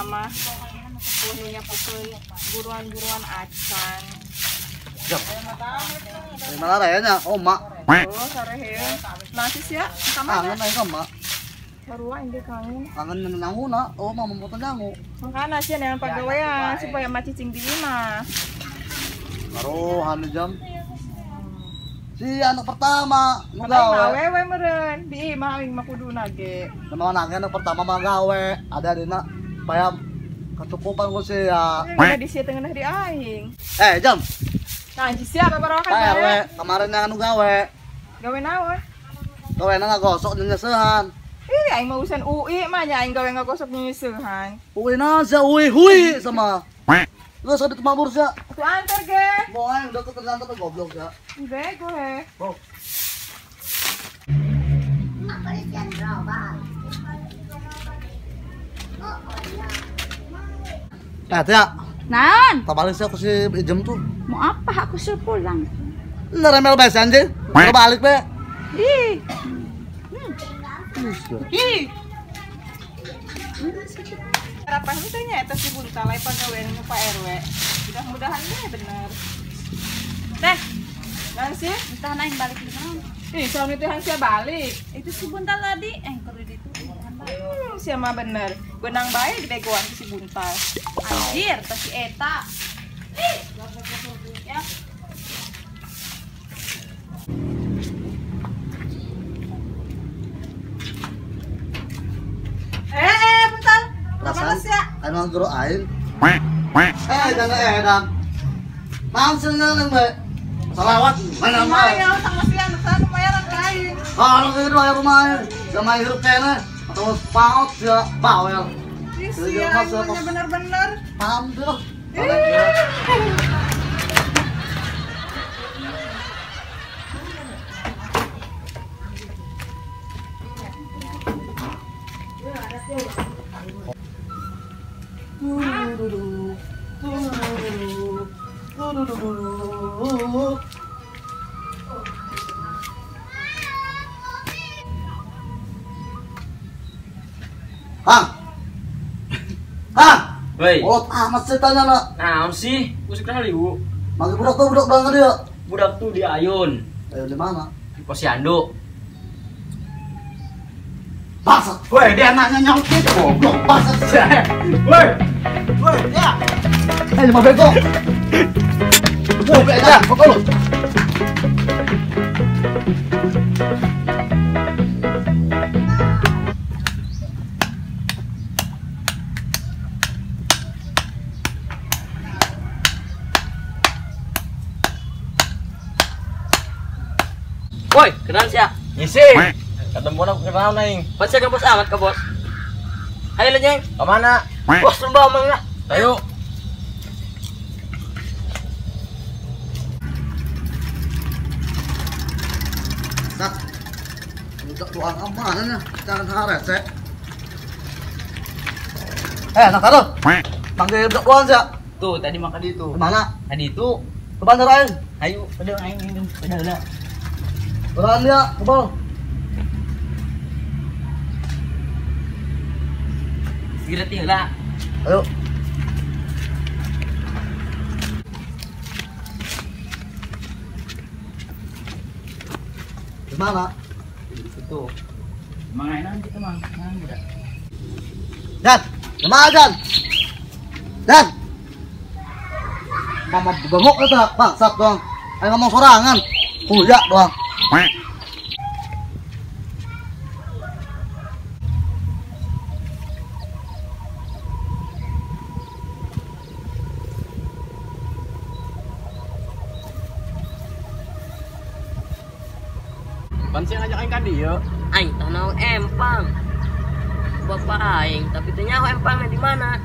mah. Pununya pukul buruan-buruan acan. Jam. Mana rayanya? Oh, mak. Oh, sore heuh. Masih sia ka mana? Kangen aing ka mak. Sarua aing ge kangen. Kangen nanguna, oh mah memotong nyangu. Mangkana sia neangan pagawean supaya mah cicing di imah. Taruhan jam. Si anak pertama nu gawe. Awewe meureun, di imah aing mah kuduna ge. Nama anak pertama mah gawe, ada dina supaya kecukupan ku sia. Di sia tengah di aing. Eh, jam. Nah, sia babarakan Pak RW, kemarin yang anu gawe. Gawe naon? Gawe na ngagosok nyeuseuhan. Ih, aing mah urusan UI mah nya aing gawe ngagosok nyeuseuhan. UI na sia UI hui sama. Lu sadit mabur sia. Atuh antar ge. Mau aing udah ketergantung goblok sia. Bego he. Oh. Nah, Tia. Naon? Tak balik sih aku si Ijem tuh. Mau apa? Aku suruh pulang. Neremel bes anjing. Mau balik be. Ih. Ih. Harapan itu nya eta si buntalai pagawean nu Pak RW. Mudah-mudahan deh bener. Teh, naon sih? Entah naik balik di mana. Ih, soalnya teh sia balik. Itu si buntal tadi, keur di ditu. Sia mah bener. Benang bae dibegoan si buntal. Anjir, teh si eta. Ih. Ya. Buntal. Perasaan anu guru aing. Eh, jangan edan. Langsung nang bae. Salawat mana mah. Ya, sama sia anu sanu bayaran ka aing. Kalau ke rumah rumah aing, sama hirup kene atau paot ya bawel. Ih, sia aing bener-bener. Paham tuh. Hah? Hah? Woi. Mulut amat setannya nak. Naon sih? Usuk kali, Bu. Magi budak tuh budak banget dia. Budak tuh di Ayun. Ayun di mana? Di Posyandu. Bangsat. Woi, dia nanya nyaut gitu goblok. Bangsat. Woi. Woi, ya. Eh, lima bego. Woi, beda, kok lu. Woi, kenal sia. Ngisi. Ketemu aku kenal aing. Pas sia ke bos amat ke bos. Ayo lah, Jeng. Ke mana? Bos lomba omong lah. Ayo. Sat. Budak doang amanah nya, jangan harese. Eh, nak taruh. Panggil budak doang sia. Tuh, tadi makan di itu. Ke mana? Tadi itu. Ke bandar aing. Ayo, udah aing minum. Udah, udah. Beran dia, kebal. Segera tinggal. Ayo. Di mana? Itu. Mang enak kita mang. Mang udah. Dan, di mana Dan? Dan. Mama bengok eta, bangsat doang. Ayo ngomong sorangan. Kuya doang. Pan sih ngajak aing ka dieu. Aing tah naon empang. Bapak aing, tapi teu nyaho empangna di mana.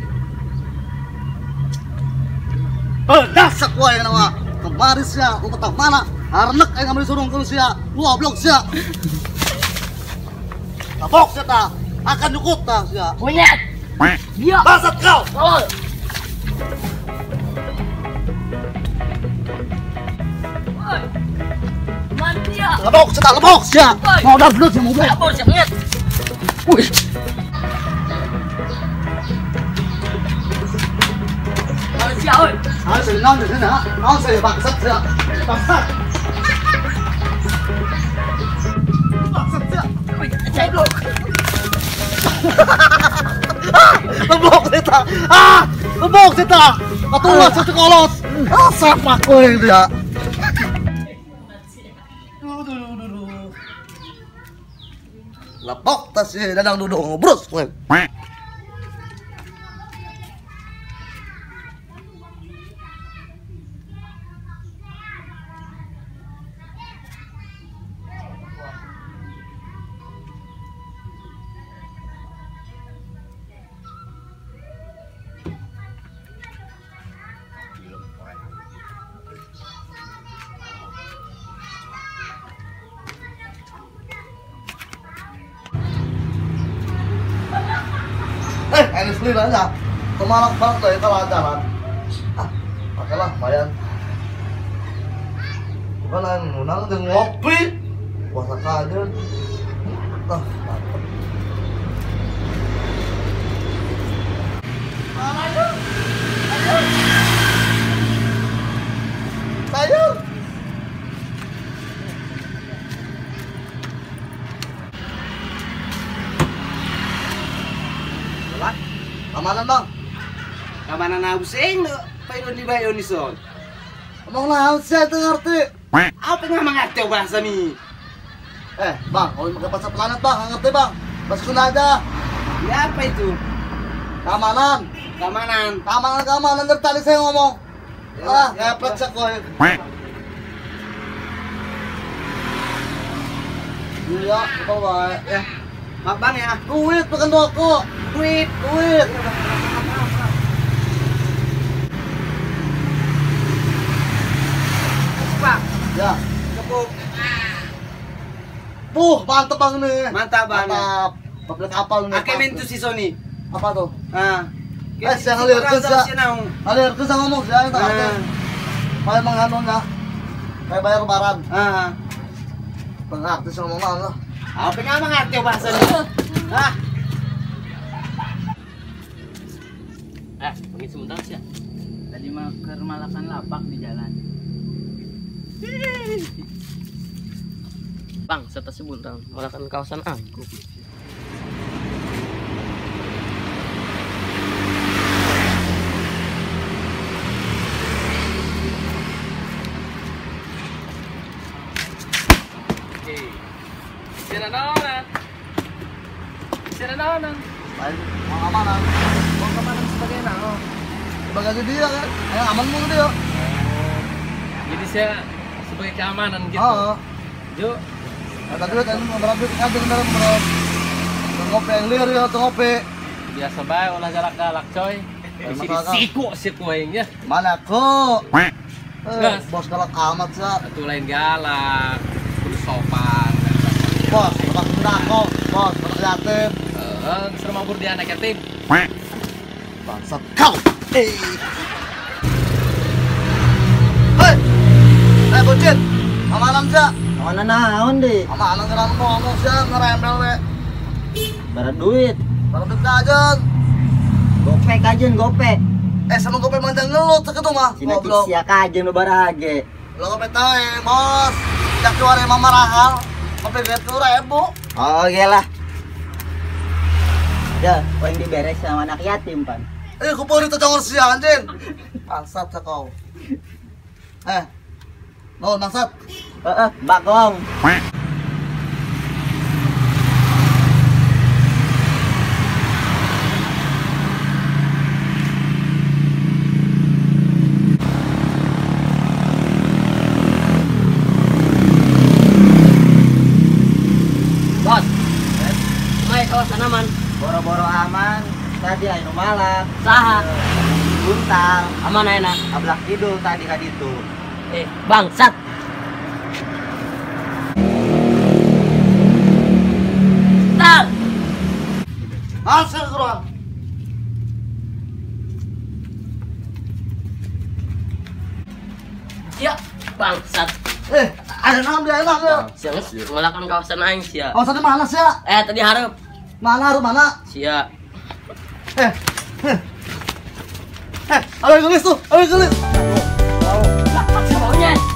Pedas aku aing nama. Kemarin sia, ku petang mana? Harnek aing ngambil surung ke sia. Goblok sia. Tabok sia ta. Akan nyukut ta sia. Monyet. Dia. Bangsat kau. Tolol. Woi. Mantia. Lebok sia ta, lebok sia. Mau dah belut sia, mau belut. Kabur sia monyet. Wih. Sia oi. Ah, sih naon di sini, ha? Naon sih bangsat sia. Bangsat. Bangsat sia. Goblok. Lebok sita. Ah, lebok sita. Katulas sa sekolos. Ah, sepak ko dia. Lepok tas si Dadang duduk ngobrol kowe. Ini beli aja, kemalak banget loh kalau jalan. Ah, pakailah lumayan. Bukan lain ngundang tuh ngopi, puasa aja. Ah, mantap. Ayo, ayo, sayur. Keamanan bang? Keamanan hausing, payon di bayon ni son. Emang naon sih itu ngerti? Apa nggak mengerti bahasa mi? Bang, kalau pakai bahasa planet bang, nggak ngerti bang. Bahasa Sunda aja. Ya apa itu? Keamanan. Keamanan. Keamanan, keamanan dari tadi saya ngomong. Ya, ah, ngepet sih koy. Iya, kau baik. Ya, maaf bang ya. Duit bukan rokok. Duit, duit. Pak, ya. Cukup. Puh, mantap bang nih. Mantap bang. Mantap. Pabrik kapal nih. Ake mentu si Sony. Apa tuh? Ah. Siang alir kerja. Alir kerja ngomong sih, tak ngerti. Paling mengandung ya. Kayak bayar lebaran. Ah. Pengerti sih ngomong lah. Apa nggak mengerti bahasa ini? Ah. Mungkin sebentar sih ya. Tadi mah kermalakan lapak di jalan. Bang, serta sebentar malakan kawasan aku. Oke. Siranaonan. Siranaonan. Baik, mau amanan. Mau keamanan sebagai naon? Sebagai dia kan, yang aman mau dia. Jadi saya sebagai keamanan gitu. Oh. Jo. Ada duit, ini berapa duit? Ada bener berapa? Ngopi yang liar ya, ngopi. Biasa bae olah galak-galak coy. Di sini siku siku aing ya. Mana kok? Bos galak amat sih. Itu lain galak, kudu sopan. Bos, lepas sembako, bos, lepas yatim. Serem mabur di anak yatim. Bangsat kau. Hei, hei bocil, amanan sih. Amanan naon deh? Amanan ngerang ngomong sih, ngerembel we. Barat duit. Barat duit aja. Gope kajen gope. Sama gope manjang ngelut segitu mah. Cina sia kajen lo barage. Lo gope tahu bos. Jak keluar emang marahal. Gope duit tuh ribu. Oh lah. Ya, paling diberes sama anak yatim pan. Kupur itu congor siang anjing. Bangsat kau. Mau bangsat. Bagong. Bos. Mai kawasan aman. Boro-boro aman. Tadi ayo malak. Saha. Buntal. Aman enak. Ablak kidul tadi kan itu. Bangsat. Tal. Hasil kurang. Ya, bangsat. Ada enam dia enak ya. Siang melakukan kawasan aing sia. Kawasan mana sia? Tadi harap. Mana harap mana? Sia. Awe gelis tuh, awe gelis. Maunya.